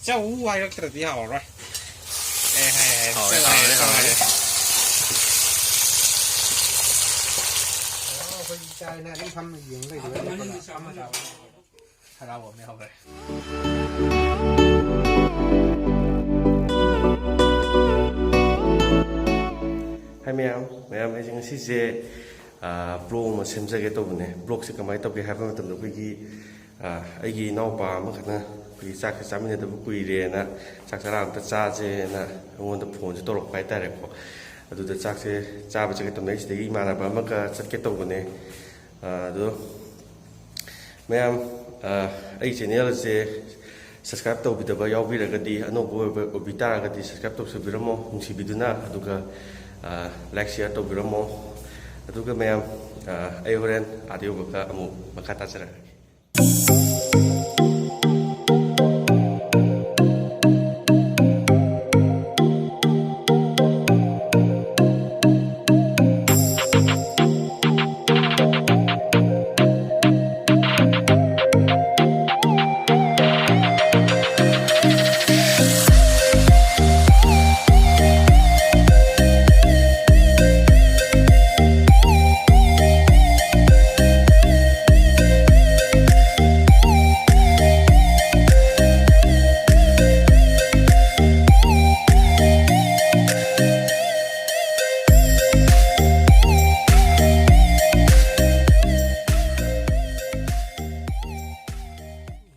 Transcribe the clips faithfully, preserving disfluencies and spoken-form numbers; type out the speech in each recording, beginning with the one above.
ꯆꯧ ꯍꯥꯏꯔꯛꯇ꯭ꯔꯗꯤ ꯍꯥꯎꯔꯔꯣꯏ꯫ ꯑꯦ, ꯍꯥꯏ, ꯍꯥꯏ, ꯍꯥꯎꯔꯦ, ꯆꯧ ꯍꯥꯎꯔꯦ, ꯍꯥꯏꯔꯦ, ꯆꯧ ꯍꯥꯎꯔꯦ꯫ ꯍꯥꯏꯔꯦ꯫ ꯑꯣ, ꯑꯩꯈꯣꯏ ꯏꯆꯥ ꯍꯥꯏꯅ ꯑꯗꯨꯝ ꯐꯝꯃ ꯌꯦꯡ ꯂꯩꯗꯣꯏꯔꯥ? ꯍꯔꯥꯎꯕ ꯑꯃ ꯌꯥꯎꯈ꯭ꯔꯦ꯫ ꯍꯥꯏ ꯃꯌꯥꯝ, ꯃꯌꯥꯝ, ꯑꯩꯁꯦ ꯉꯁꯤꯁꯦ, ꯑꯥ, vlog ꯑꯃ ꯁꯦꯝꯖꯒꯦ ꯇꯧꯕꯅꯦ꯫ Vlogꯁꯦ ꯀꯃꯥꯏꯅ ꯇꯧꯒꯦ ꯍꯥꯏꯕ ꯃꯇꯝꯗ, ꯑꯩꯈꯣꯏꯒꯤ, ꯑꯥ, ꯑꯩꯒꯤ ꯏꯅꯥꯎꯄꯥ ꯑꯃꯈꯛꯅ ꯑꯩꯈꯣꯏꯒꯤ ꯆꯥꯛꯁꯦ ꯆꯥꯃꯤꯟꯅꯗꯕ ꯀꯨꯏꯔꯦꯅ, ꯆꯥꯛ ꯆꯔꯥ ꯑꯝꯇ ꯆꯥꯁꯦꯅ ꯑꯩꯉꯣꯟꯗ phoneꯁꯦ ꯇꯧꯔꯛꯄ ꯍꯥꯏꯇꯥꯔꯦꯀꯣ꯫ ꯑꯗꯨꯗ ꯆꯥꯛꯁꯦ ꯆꯥꯕ ꯆꯠꯀꯦ ꯇꯧꯕꯅꯦ꯫ ꯑꯩ ꯁꯤꯗꯒꯤ ꯏꯃꯥꯟꯅꯕ ꯑꯃꯒ ꯆꯠꯀꯦ ꯇꯧꯕꯅꯦ꯫ ꯑꯥ, ꯑꯗꯣ ꯃꯌꯥꯝ, ꯑ, ꯑꯩ channelꯁꯦ subscribe ꯇꯧꯕꯤꯗꯕ ꯌꯥꯎꯕꯤꯔꯒꯗꯤ, ꯑꯅꯧꯕ ꯑꯣꯏꯕ ꯑꯣꯏꯕꯤ ꯇꯥꯔꯒꯗꯤ subscribe ꯇꯧꯁꯤꯟꯕꯤꯔꯝꯃꯣ ꯅꯨꯡꯁꯤꯕꯤꯗꯨꯅ, ꯑꯗꯨꯒ, ꯑ, like, share ꯇꯧꯕꯤꯔꯝꯃꯣ꯫ ꯑꯗꯨꯒ ꯃꯌꯥꯝ, ꯑ, ꯑꯩ ꯍꯣꯔꯦꯟ ꯑꯥꯗ ꯌꯧꯕꯒ ꯑꯃꯨꯛ ꯃꯈꯥ ꯇꯥꯖꯔꯛꯑꯒꯦ꯫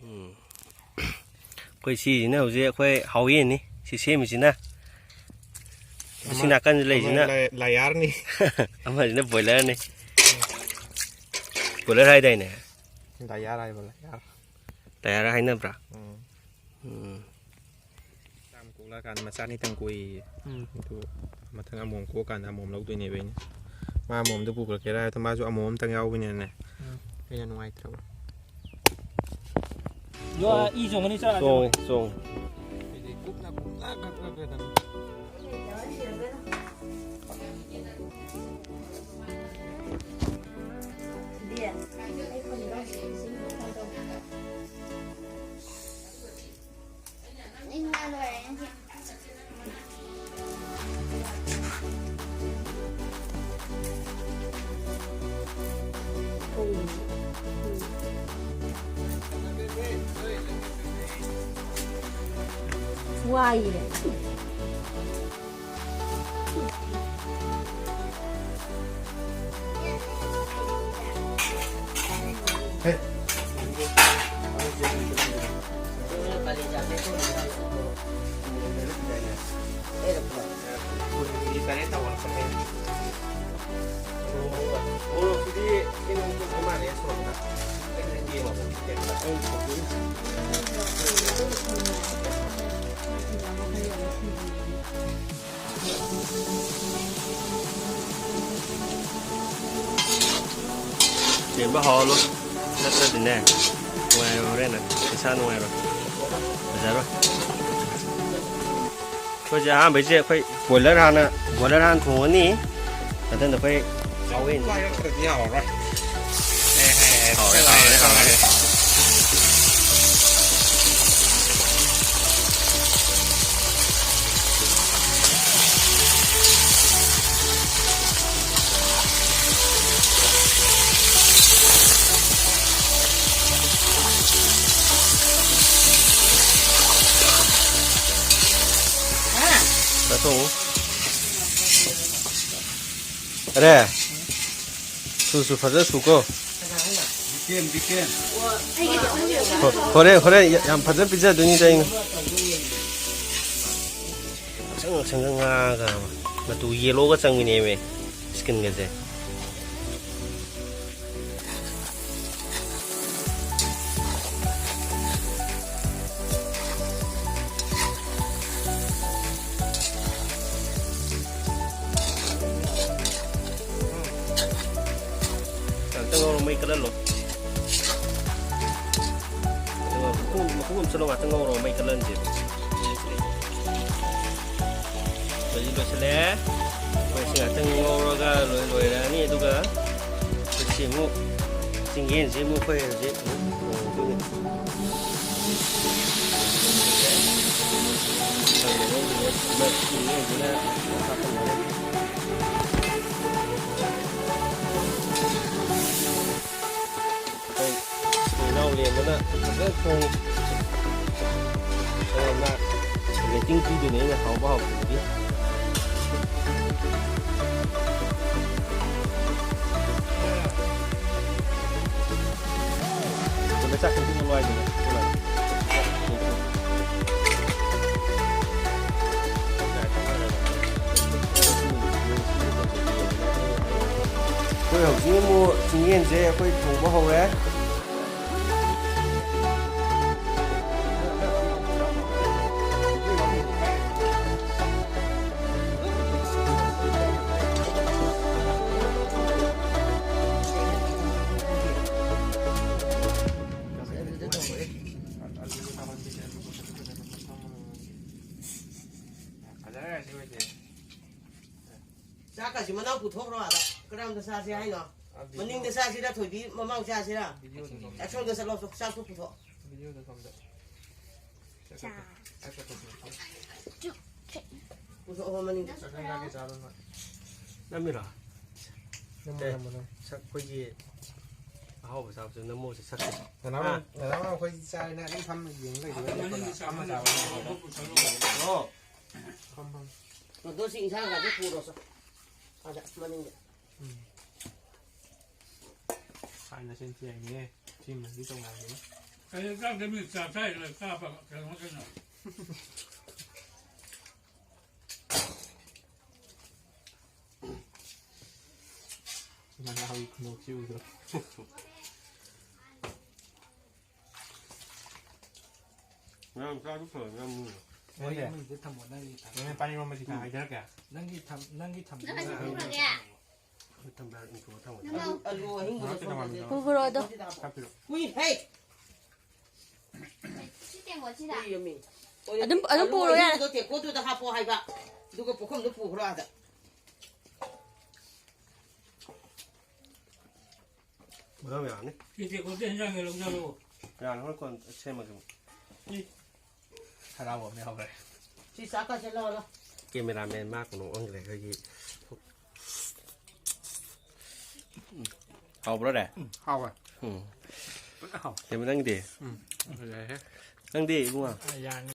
ꯎꯝ꯫ ꯑꯩꯈꯣꯏ ꯁꯤꯁꯤꯅ ꯍꯧꯖꯤꯛ ꯑꯩꯈꯣꯏ ꯍꯥꯎꯌꯦꯟꯅꯤ, ꯁꯤ ꯁꯦꯝꯃꯤꯁꯤꯅ꯫ ꯑꯁꯤ ꯑꯃ-, ꯅꯥꯀꯟꯗ ꯂꯩꯁꯤꯅ ꯑꯃ ꯂꯥꯏ-, ꯂꯥꯏꯌꯥꯔꯅꯤ꯫ ꯑꯃꯁꯤꯅ ꯕꯣꯏꯂꯔꯅꯤ꯫ ꯕꯣꯏꯂꯔ ꯍꯥꯏꯗꯥꯏꯅꯦ? ꯂꯥꯏꯌꯥꯔ ꯍꯥꯏꯕ, ꯂꯥꯏꯌꯥꯔ꯫ ꯂꯥꯏꯌꯥꯔ ꯍꯥꯏꯅꯕ꯭ꯔꯥ? ꯎꯝ꯫ ꯎꯝ꯫ ꯌꯥꯝ ꯀꯣꯛꯂꯛꯑꯀꯥꯟꯗ ꯃꯆꯥ ꯑꯅꯤꯇꯪ ꯀꯣꯛꯏꯌꯦ꯫ ꯎꯝ꯫ ꯑꯗꯨ ꯃꯊꯪ ꯑꯃꯣꯝ ꯀꯣꯛꯑꯀꯥꯟꯗ ꯑꯃꯣꯝ ꯂꯧꯗꯣꯏꯅꯦꯕ ꯑꯩꯅ꯫ ꯃꯥ ꯑꯃꯣꯝꯗꯣ ꯄꯨꯈꯠꯂꯛꯀꯦꯔꯥ ꯍꯥꯏꯕꯗ ꯃꯥꯁꯨ ꯑꯃꯣꯝ ꯑꯝꯇꯪ ꯌꯥꯎꯕꯅꯤꯅꯅꯦ꯫ ꯎꯝ꯫ ꯑꯩꯅ ꯅꯨꯡꯉꯥꯏꯇ꯭ꯔꯕ꯫ ꯌꯣ, ꯏ ꯆꯣꯡꯒꯅꯤ, ꯆꯠꯂꯣ꯫ ꯆꯣꯡꯉꯦ, ꯆꯣꯡꯉꯦ꯫ ꯑꯩꯗꯤ ꯀꯨꯞꯅ ꯀꯨꯞꯅ ꯀꯛꯂꯛꯀꯗꯕꯅꯤ꯫ ꯄꯥꯏꯌꯦ꯫ ꯆꯦꯟꯕ ꯍꯧꯍꯜꯂꯣ, ꯅꯠꯇ꯭ꯔꯗꯤꯅꯦ ꯅꯨꯡꯉꯥꯏꯔꯣꯏ, ꯍꯣꯔꯦꯟ ꯅꯪ ꯏꯁꯥ ꯅꯨꯡꯉꯥꯏꯔꯣꯏ, ꯐꯖꯔꯣꯏ꯫ ꯑꯩꯈꯣꯏꯁꯦ ꯑꯍꯥꯟꯕꯩꯁꯦ ꯑꯩꯈꯣꯏ ꯕꯣꯏꯂꯔ ꯍꯥꯟꯅ, ꯕꯣꯏꯂꯔ ꯍꯥꯟꯅ ꯊꯣꯡꯉꯅꯤ꯫ ꯃꯊꯪꯗ ꯑꯩꯈꯣꯏ ꯍꯥꯎꯋꯦ꯫ ꯄꯥꯏꯔꯛꯇ꯭ꯔꯗꯤ ꯌꯥꯔꯔꯣꯏ꯫ ꯍꯥꯎꯔꯦ, ꯍꯥꯎꯔꯦ, ꯍꯥꯎꯔꯦ꯫ ꯆꯥꯊꯣꯛꯎ꯫ ꯑꯔꯦ, ꯁꯨ, ꯁꯨ, ꯐꯖꯅ ꯁꯨꯀꯣ꯫ ꯕꯤꯀꯦꯟ, ꯕꯤꯀꯦꯟ꯫ ꯍꯣ-, ꯍꯣꯔꯦꯟ, ꯍꯣꯔꯦꯟ ꯌꯥ-, ꯌꯥꯝ ꯐꯖꯅ ꯄꯤꯖꯗꯣꯏꯅꯤꯗ ꯑꯩꯅ꯫ ꯉꯛꯁꯪ ꯉꯛꯁꯪꯒ ꯉꯥꯡꯉꯒ ꯃꯇꯨ ꯌꯦꯂꯣꯒ ꯆꯪꯕꯤꯅꯦꯃꯦ, ꯏꯁꯀꯤꯟꯒꯁꯦ꯫ ꯉꯥꯛꯇꯪ ꯉꯧꯔꯣ, ꯃꯩ ꯀꯜꯍꯜꯂꯣ꯫ ꯑꯗꯨꯒ ꯃꯈꯨꯝ, ꯃꯈꯨꯝ ꯑꯃ ꯆꯠꯂꯣ, ꯉꯥꯛꯇꯪ ꯉꯧꯔꯣ, ꯃꯩ ꯀꯜꯍꯟꯁꯦ꯫ ꯂꯣꯏꯗꯤ ꯂꯣꯏꯁꯤꯜꯂꯦ꯫ ꯑꯩꯈꯣꯏ ꯁꯤ ꯉꯥꯛꯇꯪ ꯉꯧꯔꯒ ꯂꯣꯏ-, ꯂꯣꯏꯔꯛꯑꯅꯤ꯫ ꯑꯗꯨꯒ ꯑꯩꯈꯣꯏ ꯁꯤ ꯑꯃꯨꯛ ꯆꯤꯡꯌꯦꯟꯁꯤ ꯑꯃꯨꯛ ꯑꯩꯈꯣꯏ ꯍꯧꯖꯤꯛ ꯑꯃꯨꯛ ꯊꯣꯡꯗꯣꯏꯅꯤ꯫ ꯑꯩꯈꯣꯏ ꯏꯅꯥꯎ ꯂꯦꯝꯕꯅ ꯐꯖꯅ ꯊꯣꯡꯉꯤ꯫ ꯑꯗꯨꯅ ꯔꯦꯇꯤꯡ ꯄꯤꯗꯣꯏꯅꯦ ꯑꯩꯅ ꯍꯥꯎꯕ ꯍꯥꯎꯇꯕꯒꯤ꯫ ꯑꯗꯨꯗ ꯆꯥꯛ ꯈꯤꯇꯪ ꯂꯣꯏꯗꯅ꯫ ꯑꯩꯈꯣꯏ ꯍꯧꯖꯤꯛ ꯑꯃꯨꯛ ꯆꯤꯡꯌꯦꯟꯁꯦ ꯑꯩꯈꯣꯏ ꯊꯣꯡꯕ ꯍꯧꯔꯦ꯫ ꯐꯖꯔꯦ ꯁꯤ ꯑꯣꯏꯗꯤ꯫ ꯆꯥꯛꯀꯁꯤ ꯃꯅꯥꯎ ꯄꯨꯊꯣꯛꯈ꯭ꯔꯣ ꯑꯥꯗ꯫ ꯀꯔꯝꯗ ꯆꯥꯁꯦ ꯍꯥꯏꯅꯣ? ꯑꯥ, ꯚꯤꯗꯤꯑꯣ꯫ ꯃꯅꯤꯡꯗ ꯆꯥꯁꯤꯔꯥ, ꯊꯣꯏꯕꯤ ꯃꯃꯥꯡ ꯆꯥꯁꯤꯔꯥ? ꯚꯤꯗꯤꯑꯣꯗ ꯁꯣꯝꯗ꯫ ꯑꯁꯣꯝꯗ ꯆꯠꯂꯣ, ꯆꯥꯛꯇꯣ ꯄꯨꯊꯣꯛ꯫ ꯚꯤꯗꯤꯑꯣꯗ ꯁꯣꯝꯗ꯫ ꯆꯥ꯫ ꯄꯨꯊꯣꯛꯑꯣ ꯃꯅꯤꯡꯗ꯫ ꯆꯥꯛ ꯆꯥꯒꯦ ꯆꯥꯔꯣ ꯅꯣꯏ꯫ ꯅꯝꯃꯤꯔꯣ? ꯅꯝꯃꯣ, ꯑꯦ, ꯅꯝꯃꯣ, ꯅꯝꯃꯣ꯫ ꯁꯛ ꯑꯩꯈꯣꯏꯒꯤ ꯑꯍꯥꯎꯕ ꯆꯥꯕꯁꯨ ꯅꯝꯃꯣꯁꯦ ꯁꯛꯁꯦ꯫ ꯅꯅꯥꯎ, ꯍꯥ? ꯅꯅꯥꯎ ꯑꯩꯈꯣꯏꯗꯤ ꯆꯥꯔꯦꯅ ꯑꯗꯨꯝ ꯐꯝ ꯌꯦꯡ ꯂꯩꯗꯣꯏꯔꯣ? ꯃꯅꯤꯡꯗ ꯐꯝꯃ ꯆꯥꯕ ꯅꯠꯇ꯭ꯔꯣ? ꯑꯣ꯫ ꯐꯝ, ꯐꯝ꯫ ꯑꯗꯣ ꯁꯤ ꯏꯟꯁꯥꯡ ꯈꯔꯁꯦ ꯄꯨꯔꯣ ꯆꯣ꯫ ꯑꯗ ꯃꯅꯤꯡꯗ꯫ ꯎꯝ꯫ ꯍꯥꯟꯅ ꯁꯦꯟ ꯊꯤꯔꯝꯃꯤꯍꯦ꯫ ꯁꯤꯃꯗꯤ ꯇꯣꯉꯥꯟꯕꯅꯤ꯫ ꯀꯩꯅꯣ ꯆꯥꯛꯇ ꯃꯤ ꯆꯥꯛ ꯆꯥꯏꯔ ꯀꯥꯞꯄ ꯀꯩꯅꯣ ꯀꯩꯅꯣ꯫ ꯃꯅꯥꯎꯒꯤ ꯈꯨꯅꯣꯛꯁꯤ ꯎꯗ꯭ꯔꯣ? ꯃꯌꯥꯝ ꯆꯥꯕ ꯐꯕ ꯌꯥꯝ ꯅꯨꯡꯉꯥꯏ꯫ ꯋꯥꯔꯤ ꯅꯪꯒꯤ ꯑꯃꯅꯤꯗ ꯊꯝꯃꯣ, ꯅꯪꯒꯤ ꯊꯝꯃꯣ꯫ ꯅꯪꯒꯤ ꯄꯥꯅꯤꯡꯕ ꯃꯁꯤꯡ ꯎꯝ꯫ ꯍꯥꯏꯖꯔꯛꯀꯦ꯫ ꯅꯪꯒꯤ ꯊꯝ-, ꯅꯪꯒꯤ ꯊꯝꯃꯣ꯫ ꯅꯪ ꯉꯁꯤ ꯄꯨꯔꯒꯦ? ꯍꯣꯏ, ꯊꯝꯕꯤꯔꯣ, ꯏꯪꯈꯣꯜꯗ ꯊꯝꯃꯣ꯫ ꯅꯪ ꯑꯂꯨ ꯑꯍꯤꯡꯕꯗꯣ ꯃꯔꯛꯇ ꯁꯣꯏꯕꯗꯤ ꯊꯝꯃꯝꯃꯤꯗꯣ꯫ ꯄꯨꯈ꯭ꯔꯣ ꯑꯗꯣ꯫ ꯍꯥꯞꯄꯤꯔꯣ꯫ ꯀꯨꯏ-, ꯍꯦ! ꯁꯤ ꯇꯦꯡꯀꯣꯠꯁꯤꯗ꯫ ꯀꯨꯏꯔꯝꯃꯤ꯫ ꯑꯗꯨꯝ, ꯑꯗꯨꯝ ꯑꯂꯨ ꯄꯨꯔꯣ ꯌꯥꯔꯦ꯫ ꯑꯍꯤꯡꯕꯗꯣ ꯇꯦꯡꯀꯣꯠꯇꯨꯗ ꯍꯥꯞꯄꯣ ꯍꯥꯏꯕ꯫ ꯑꯗꯨꯒ ꯄꯨꯈꯝꯗꯣ ꯄꯨꯈ꯭ꯔꯣ ꯑꯥꯗ꯫ ꯃꯔꯝ ꯌꯥꯅꯤ꯫ ꯁꯤ ꯇꯦꯡꯀꯣꯠꯇ ꯍꯦꯟꯖꯥꯡꯒꯤ ꯂꯧꯖꯔꯣ꯫ ꯌꯥꯅꯤ, ꯍꯣꯔꯦꯟ ꯀꯣꯟꯅ ꯁꯦꯝꯃꯒꯦ꯫ ꯁꯤ ꯍꯔꯥꯎꯕ ꯑꯃ ꯌꯥꯎꯈ꯭ꯔꯦ꯫ ꯁꯤ ꯆꯥꯛꯀꯁꯦ ꯂꯧꯔꯣ꯫ ꯀꯦꯃꯦꯔꯥꯃꯦꯟ ꯃꯥ ꯀꯩꯅꯣ ꯑꯣꯟꯈ꯭ꯔꯦ ꯑꯩꯈꯣꯏꯒꯤ꯫ ꯎꯝ꯫ ꯍꯥꯎꯕ꯭ꯔꯣ ꯔꯦ? ꯎꯝ, ꯍꯥꯎꯋꯦ꯫ ꯎꯝ꯫ ꯐꯖꯅ ꯍꯥꯎꯋꯦ꯫ ꯀꯦꯃꯦ ꯅꯪꯗꯤ? ꯎꯝ꯫ ꯌꯥꯏꯍꯦ꯫ ꯅꯪꯗꯤ ꯏꯕꯨꯡꯉꯣ? ꯑ, ꯌꯥꯅꯤ꯫